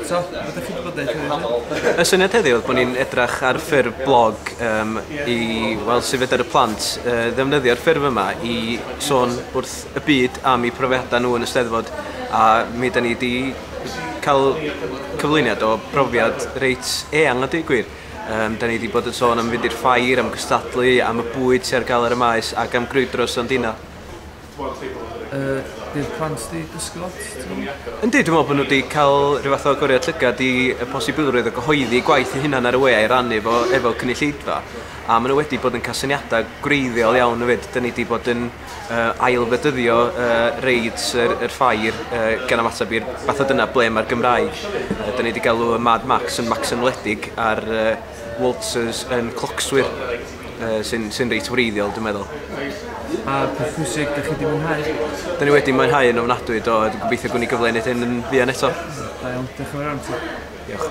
So, beth ydych chi wedi bod yn neud heddiw? Y syniad heddiw oedd bod ni'n edrach ar ffurf blog i weld sut fedar y plant ddefnyddio'r ffurf yma i sôn wrth y byd am eu profiadau nhw yn y Steddfod, a mi da ni wedi cael cyflwyniad o brofiad reit eang a deud gwir. Da ni wedi bod yn sôn am fynd i'r ffair, am gystadlu, am y bwyd sydd ar gael ar y maes ac am grwydro stondina. Di'r plant di dysgu lot, ti'n meddwl? Yndi, dwi'n meddwl bod nhw wedi cael rhyw fath o agoriad llygad i y posibilrwydd o gyhoeddi gwaith eu hunan ar y we a'i rannu fo efo cynulleidfa. A maen nhw wedi bod yn cael syniadau gwreiddiol iawn hefyd. Da ni wedi bod yn ailfedyddio reids yr ffair gan ymateb i'r fath o dyna ble mae'r Gymraeg. Da ni wedi galw y Mad Max yn Max Ymwledig a'r Waltzers yn Clocswyr, sy'n reit wreiddiol, dwi'n meddwl. A peth pwysig, da chi wedi mwynhau? Da ni wedi mwynhau yn ofnadwy, do. Dwi'n gobeithio gwni gyfle i wneud hyn yn fuan eto. Da iawn, diolch yn fawr iawn ti. Diolch.